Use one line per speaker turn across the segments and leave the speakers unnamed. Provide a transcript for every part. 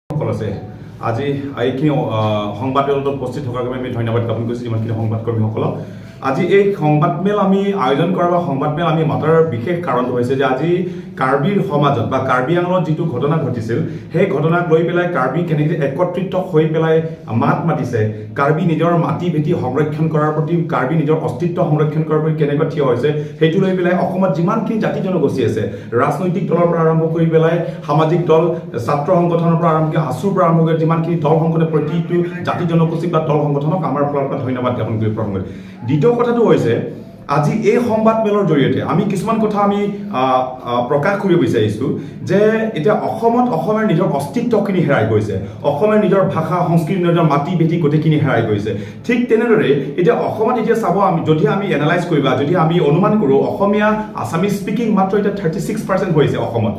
আছে। আজি এইখিনি সংবাদমেলত উপস্থিত থকাৰ বাবে আমি ধন্যবাদ জ্ঞাপন কৰিছোঁ যিমানখিনি সংবাদকৰ্মীসকলক। আজি এই সংবাদমেল আমি আয়োজন কৰা বা সংবাদমেল আমি মাতাৰ বিশেষ কাৰণটো হৈছে যে আজি কাৰ্বিৰ সমাজত বা কাৰ্বি আংলঙত যিটো ঘটনা ঘটিছিল, সেই ঘটনাক লৈ পেলাই কাৰ্বি কেনেকৈ একত্ৰিত হৈ পেলাই মাত মাতিছে, কাৰ্বি নিজৰ মাটি ভেটি সংৰক্ষণ কৰাৰ প্ৰতি, কাৰ্বি নিজৰ অস্তিত্ব সংৰক্ষণ কৰাৰ প্ৰতি কেনেকৈ থিয় হৈছে, সেইটো লৈ পেলাই অসমত যিমানখিনি জাতি জনগোষ্ঠী আছে, ৰাজনৈতিক দলৰ পৰা আৰম্ভ কৰি পেলাই সামাজিক দল, ছাত্ৰ সংগঠনৰ পৰা আৰম্ভ কৰি আছুৰ পৰা আৰম্ভ কৰি যিমানখিনি দল সংগঠনে, প্ৰতিটো জাতি জনগোষ্ঠী বা দল সংগঠনক আমাৰ ফালৰ পৰা ধন্যবাদ জ্ঞাপন কৰি প্ৰথম। দ্বিতীয় কথাটো হৈছে, আজি এই সংবাদমেলৰ জৰিয়তে আমি কিছুমান কথা আমি আহ, আহ, প্ৰকাশ কৰিব বিচাৰিছোঁ যে এতিয়া অসমত অসমীয়াৰ নিজৰ অস্তিত্বখিনি হেৰাই গৈছে, অসমীয়াৰ নিজৰ ভাষা, সংস্কৃতি, নিজৰ মাটি ভেটি গোটেইখিনি হেৰাই গৈছে। ঠিক তেনেদৰে এতিয়া অসমত এতিয়া চাব, আমি যদি আমি এনালাইজ কৰিবা, যদি আমি অনুমান কৰোঁ, অসমীয়া আছামিজ স্পিকিং মাত্ৰ এতিয়া 36% হৈছে অসমত।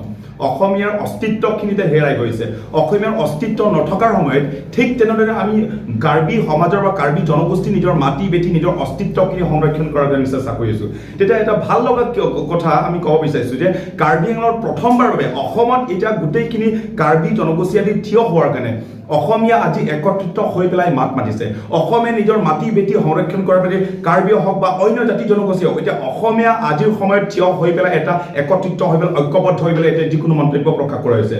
অসমীয়াৰ অস্তিত্বখিনিতে হেৰাই গৈছে। অসমীয়াৰ অস্তিত্ব নথকাৰ সময়ত ঠিক তেনেদৰে আমি কাৰ্বি সমাজৰ বা কাৰ্বি জনগোষ্ঠী নিজৰ মাটি ভেটি, নিজৰ অস্তিত্বখিনি সংৰক্ষণ কৰাৰ কাৰণে চেষ্টা কৰি আছোঁ। তেতিয়া এটা ভাল লগা কথা আমি ক'ব বিচাৰিছোঁ যে কাৰ্বি আংলঙত প্ৰথমবাৰ বাবে অসমত এতিয়া গোটেইখিনি কাৰ্বি জনগোষ্ঠী আদি থিয় হোৱাৰ কাৰণে অসমীয়া আজি একত্ৰিত হৈ পেলাই মাত মাতিছে। অসমীয়া নিজৰ মাটি ভেটি সংৰক্ষণ কৰাৰ বাবে কাৰ্বি হওক বা অন্য জাতি জনগোষ্ঠী হওক, এতিয়া অসমীয়া আজিৰ সময়ত থিয় হৈ পেলাই এটা একত্ৰিত হৈ পেলাই, ঐক্যবদ্ধ হৈ পেলাই এতিয়া যিকোনো মন্তব্য প্ৰকাশ কৰা হৈছে।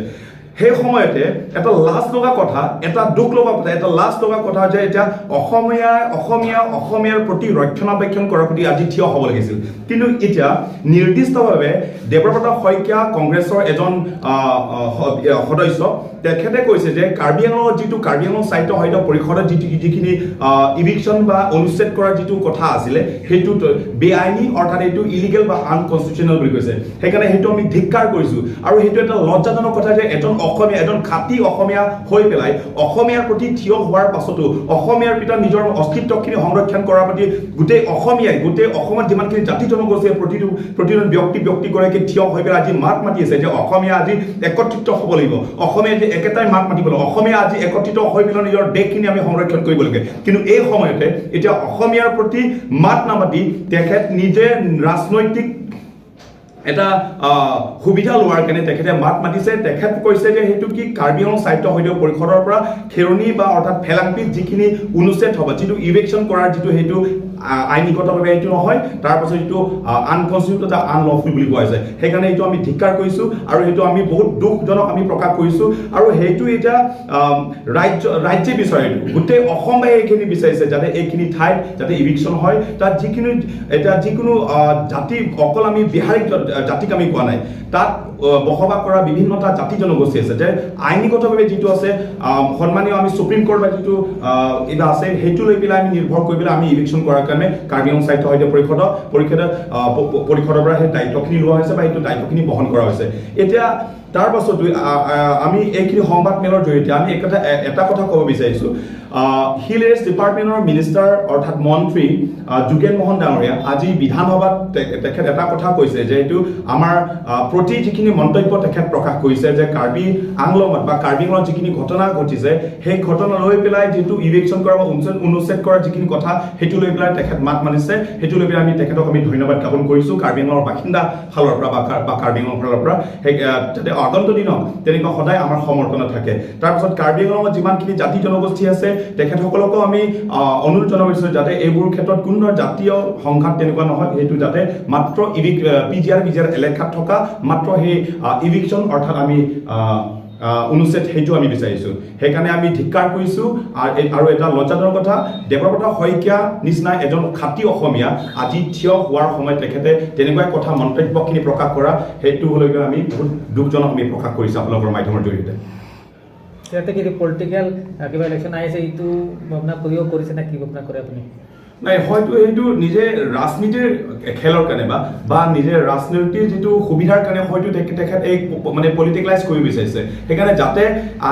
সেই সময়তে এটা লাজ লগা কথা, এটা দুখ লগা কথা, এটা লাজ লগা কথা যে এতিয়া অসমীয়া অসমীয়াৰ প্ৰতি ৰক্ষণাবেক্ষণ কৰাৰ প্ৰতি আজি থিয় হ'ব লাগিছিল। কিন্তু এতিয়া নিৰ্দিষ্টভাৱে দেৱব্ৰত শইকীয়া, কংগ্ৰেছৰ এজন সদস্য, তেখেতে কৈছে যে কাৰ্বি আংলঙত যিটো কাৰ্বি আংলং স্বায়ত্ত শাসিত পৰিষদত যিখিনি ইভিকশ্যন বা অনুচ্ছেদ কৰাৰ যিটো কথা আছিলে, সেইটো বেআইনী, অৰ্থাৎ এইটো ইলিগেল বা আনকনষ্টিটিউচনেল বুলি কৈছে। সেইকাৰণে সেইটো আমি ধিক্কাৰ কৰিছোঁ আৰু সেইটো এটা লজ্জাজনক কথা যে এজন অসমীয়া, এজন খাটি অসমীয়া হৈ পেলাই অসমীয়াৰ প্ৰতি থিয় হোৱাৰ পাছতো, অসমীয়াৰ পিছত নিজৰ অস্তিত্বখিনি সংৰক্ষণ কৰাৰ প্ৰতি গোটেই অসমীয়াই, গোটেই অসমত যিমানখিনি জাতি জনগোষ্ঠীয়ে, প্ৰতিজন ব্যক্তিগৰাকী থিয় হৈ পেলাই আজি মাত মাতি আছে যে অসমীয়া আজি একত্ৰিত হ'ব লাগিব, অসমীয়া আজি একেটাই মাত মাতিব লাগিব, অসমীয়া আজি একত্ৰিত হৈ পেলাই নিজৰ দেশখিনি আমি সংৰক্ষণ কৰিব লাগে। কিন্তু এই সময়তে এতিয়া অসমীয়াৰ প্ৰতি মাত নামাতি তেখেত নিজে ৰাজনৈতিক এটা সুবিধা লোৱাৰ কাৰণে তেখেতে মাত মাতিছে। তেখেত কৈছে যে সেইটো কি কাৰ্বি আংলং স্বায়ত্ত শাসিত পৰিষদৰ পৰা খেৰণি বা অৰ্থাৎ ফেলাংপিত যিখিনি অনুচ্ছেদ হ'ব, যিটো ইভিকশ্যন কৰাৰ যিটো, সেইটো আইনীগতভাৱে সেইটো নহয়। তাৰপাছত এইটো আনকনষ্টিটিউট এটা আনলফুল বুলি কোৱা হৈছে। সেইকাৰণে এইটো আমি ধিক্কাৰ কৰিছোঁ আৰু সেইটো আমি বহুত দুখজনক আমি প্ৰকাশ কৰিছোঁ। আৰু সেইটো এতিয়া ৰাজ্যে বিচাৰে, এইটো গোটেই অসমে এইখিনি বিচাৰিছে যাতে এইখিনি ঠাইত যাতে ইভিকশ্যন হয়। তাত যিখিনি এতিয়া যিকোনো জাতি, অকল আমি বিহাৰী জাতিক আমি কোৱা নাই, তাত বসবাস কৰা বিভিন্নটা জাতি জনগোষ্ঠী আছে যে আইনীগতভাৱে যিটো আছে, সন্মানীয় আমি সুপ্ৰিম কোৰ্ট বা যিটো কিবা আছে, সেইটো লৈ পেলাই আমি নিৰ্ভৰ কৰি পেলাই আমি ইভিকশ্যন কৰাৰ কাৰণে কাৰ্বি আংলং স্বায়ত্ত শাসিত পৰিষদৰ পৰা সেই দায়িত্বখিনি লোৱা হৈছে বা সেইটো দায়িত্বখিনি বহন কৰা হৈছে। এতিয়া তাৰ পাছত আমি এইখিনি সংবাদ মেলৰ জৰিয়তে আমি এটা কথা ক'ব বিচাৰিছোঁ। হিল এৰিয়াছ ডিপাৰ্টমেণ্টৰ মিনিষ্টাৰ অৰ্থাৎ মন্ত্ৰী যোগেন মোহন ডাঙৰীয়া আজি বিধানসভাত তেখেত এটা কথা কৈছে যে এইটো আমাৰ প্ৰতি যিখিনি মন্তব্য তেখেত প্ৰকাশ কৰিছে যে কাৰ্বি আংলঙত বা কাৰ্বি আংলঙত যিখিনি ঘটনা ঘটিছে, সেই ঘটনা লৈ পেলাই যিটো ইভিকশ্যন কৰা বা অনুচ্ছেদ কৰাৰ যিখিনি কথা, সেইটো লৈ পেলাই তেখেত মাত মাতিছে। সেইটো লৈ পেলাই আমি তেখেতক আমি ধন্যবাদ জ্ঞাপন কৰিছোঁ কাৰ্বি আংলঙৰ বাসিন্দা ফালৰ পৰা বা কাৰ্বি আংলঙৰ ফালৰ পৰা, সেই যাতে আগন্তুক দিনত তেনেকুৱা সদায় আমাৰ সমৰ্থনত থাকে। তাৰপিছত কাৰ্বি আংলঙত যিমানখিনি জাতি জনগোষ্ঠী আছে, তেখেতসকলকো আমি অনুৰোধ জনাব বিচাৰিছোঁ যাতে এইবোৰ ক্ষেত্ৰত কোনো ধৰণৰ জাতীয় সংঘাত তেনেকুৱা নহয়। সেইটো যাতে মাত্ৰ ইভিক পিজিআৰ বিজিআৰ এলেকাত থকা মাত্ৰ সেই ইভিকশ্যন অৰ্থাৎ আমি আহ, আহ, অনুচ্ছেদ, সেইটো আমি বিচাৰিছোঁ। সেইকাৰণে আমি ধিক্কাৰ কৰিছোঁ। আৰু এটা লজ্জাজনক কথা, দেৱব্ৰত শইকীয়া নিচিনা এজন খাটি অসমীয়া আজি থিয় হোৱাৰ সময়ত তেখেতে তেনেকুৱা কথা মন্তব্যখিনি প্ৰকাশ কৰা, সেইটো লৈ পেলাই আমি বহুত দুখজনক আমি প্ৰকাশ কৰিছোঁ আপোনালোকৰ মাধ্যমৰ জৰিয়তে।
ইয়াতে কি পলিটিকেল কিবা ইলেকশ্যন আহিছে, এইটো আপোনাৰ প্ৰয়োগ কৰিছে নে কি আপোনাৰ কৰে আপুনি?
নাই, হয়তো সেইটো নিজে ৰাজনীতিৰ খেলৰ কাৰণে বা নিজে ৰাজনীতিৰ যিটো সুবিধাৰ কাৰণে হয়তো তেখেত এই মানে পলিটিকেলাইজ কৰিব বিচাৰিছে। সেইকাৰণে যাতে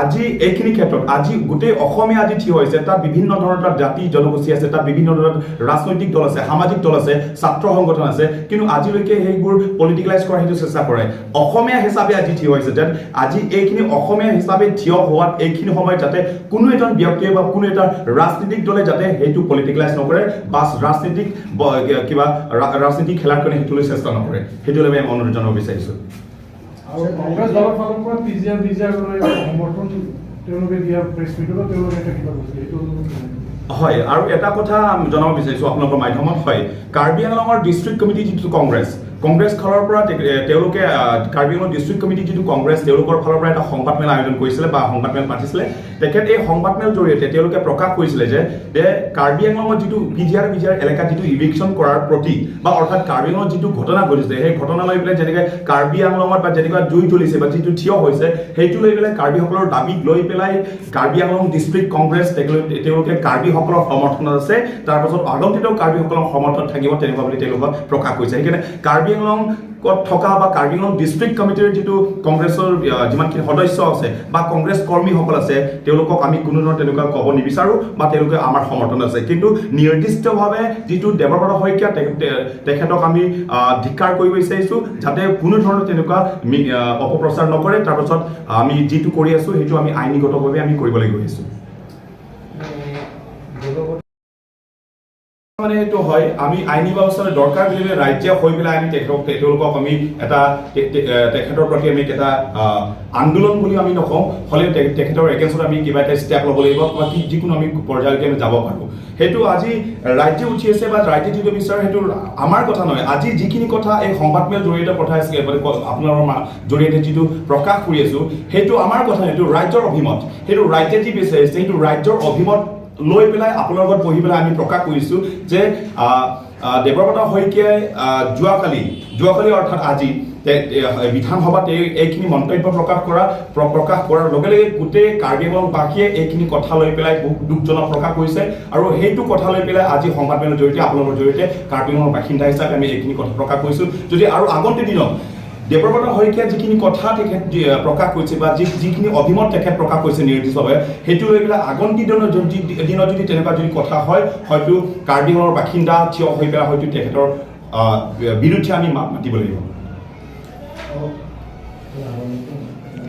আজি এইখিনি ক্ষেত্ৰত আজি গোটেই অসমীয়া আজি থিয় হৈছে, তাত বিভিন্ন ধৰণৰ তাত জাতি জনগোষ্ঠী আছে, তাত বিভিন্ন ধৰণৰ ৰাজনৈতিক দল আছে, সামাজিক দল আছে, ছাত্ৰ সংগঠন আছে, কিন্তু আজিলৈকে সেইবোৰ পলিটিকেলাইজ কৰাৰ সেইটো চেষ্টা কৰে। অসমীয়া হিচাপে আজি থিয় হৈছে যেন আজি এইখিনি অসমীয়া হিচাপে থিয় হোৱাত এইখিনি সময়ত যাতে কোনো এজন ব্যক্তিয়ে বা কোনো এটা ৰাজনীতিক দলে যাতে সেইটো পলিটিকেলাইজ নকৰে বা ৰাজনীতিক কিবা ৰাজনীতিক খেলাৰ কাৰণে সেইটো লৈ চেষ্টা নকৰে, সেইটো লৈ আমি অনুৰোধ জনাব বিচাৰিছোঁ।
আৰু কংগ্ৰেছ দলৰ ফালৰ পৰা পিজিআৰ বিজিআৰ লৈ সমৰ্থন তেওঁলোকে দিয়া প্ৰেছ মিটত তেওঁলোকে এটা কিবা কৈছিলে, এইটো
হয়। আৰু এটা কথা জনাব বিচাৰিছোঁ আপোনালোকৰ মাধ্যমত। হয়, কাৰ্বি আংলঙৰ ডিষ্ট্ৰিক্ট কমিটি যিটো কংগ্ৰেছ, কংগ্ৰেছ ফালৰ পৰা তেওঁলোকে কাৰ্বি আংলং ডিষ্ট্ৰিক্ট কমিটি যিটো কংগ্ৰেছ, তেওঁলোকৰ ফালৰ পৰা এটা সংবাদমেল আয়োজন কৰিছিলে বা সংবাদমেল পাতিছিলে। তেখেত এই সংবাদমেল জৰিয়তে তেওঁলোকে প্ৰকাশ কৰিছিলে যে কাৰ্বি আংলঙত যিটো পি জি আৰ এলেকাত যিটো ইভিকশ্যন কৰাৰ প্ৰতি বা অৰ্থাৎ কাৰ্বি আংলঙত যিটো ঘটনা ঘটিছে, সেই ঘটনা লৈ পেলাই যেনেকৈ কাৰ্বি আংলঙত বা যেনেকুৱা জুই জ্বলিছে বা যিটো থিয় হৈছে, সেইটো লৈ পেলাই কাৰ্বিসকলৰ দাবীক লৈ পেলাই কাৰ্বি আংলং ডিষ্ট্ৰিক্ট কংগ্ৰেছ তেওঁলোকে কাৰ্বিসকলৰ সমৰ্থনত আছে, তাৰপাছত আগন্তুক কাৰ্বিসকলৰ সমৰ্থনত থাকিব, তেনেকুৱা বুলি তেওঁলোকে প্ৰকাশ কৰিছে। সেইকাৰণে কাৰ্বি আংলঙত থকা বা কাৰ্বি আংলং ডিষ্ট্ৰিক্ট কমিটিৰ যিটো কংগ্ৰেছৰ যিমানখিনি সদস্য আছে বা কংগ্ৰেছ কৰ্মীসকল আছে, তেওঁলোকক আমি কোনো ধৰণৰ তেনেকুৱা ক'ব নিবিচাৰোঁ বা তেওঁলোকে আমাৰ সমৰ্থন আছে। কিন্তু নিৰ্দিষ্টভাৱে যিটো দেৱব্ৰত শইকীয়া, তেখেতক আমি ধিক্কাৰ কৰিব বিচাৰিছোঁ, যাতে কোনো ধৰণৰ তেনেকুৱা অপপ্ৰচাৰ নকৰে। তাৰপাছত আমি যিটো কৰি আছোঁ, সেইটো আমি আইনীগতভাৱে আমি কৰিবলৈ গৈ আছোঁ।
দেৱব্ৰত
মানে এইটো হয়, আমি আইনী ব্যৱস্থাৰ দৰকাৰ বুলি ৰাজ্য হৈ পেলাই আমি তেওঁলোকক আমি এটা তেখেতৰ প্ৰতি আমি এটা আন্দোলন বুলি আমি নকওঁ, হ'লেও তেখেতৰ এগেইনষ্টত আমি কিবা এটা ষ্টেপ ল'ব লাগিব বা কি যিকোনো আমি পৰ্যায়লৈকে আমি যাব পাৰোঁ। সেইটো আজি ৰাজ্যে উঠি আছে বা ৰাজ্যে যিটো বিচাৰে, সেইটো আমাৰ কথা নহয়। আজি যিখিনি কথা এই সংবাদমেল জৰিয়তে পঠাইছে, মানে আপোনালোকৰ জৰিয়তে যিটো প্ৰকাশ কৰি আছোঁ, সেইটো আমাৰ কথা নহয়, সেইটো ৰাজ্যৰ অভিমত। সেইটো ৰাজ্যে যি বিচাৰিছে, সেইটো ৰাজ্যৰ অভিমত লৈ পেলাই আপোনাৰ লগত বহি পেলাই আমি প্ৰকাশ কৰিছোঁ যে দেৱব্ৰত শইকীয়াই যোৱাকালি অৰ্থাৎ আজি বিধানসভাত এইখিনি মন্তব্য প্ৰকাশ কৰাৰ লগে লগে গোটেই কাৰ্বি আংলংবাসীয়ে এইখিনি কথা লৈ পেলাই বহুত দুখজনক প্ৰকাশ কৰিছে। আৰু সেইটো কথা লৈ পেলাই আজি সংবাদমেলৰ জৰিয়তে, আপোনালোকৰ জৰিয়তে কাৰ্বি আংলঙৰ বাসিন্দা হিচাপে আমি এইখিনি কথা প্ৰকাশ কৰিছোঁ। যদি আৰু আগন্তুক দিনত দেৱব্ৰত শইকীয়া যিখিনি কথা তেখেত প্ৰকাশ কৰিছে বা যিখিনি অভিমত তেখেত প্ৰকাশ কৰিছে নিৰ্দিষ্টভাৱে, সেইটো লৈ পেলাই আগন্তুক দিনত যদি তেনেকুৱা যদি কথা হয়, হয়তো কাৰ্বি আংলঙৰ বাসিন্দা থিয় হৈ পেলাই হয়তো তেখেতৰ বিৰুদ্ধে আমি মাত মাতিব লাগিব।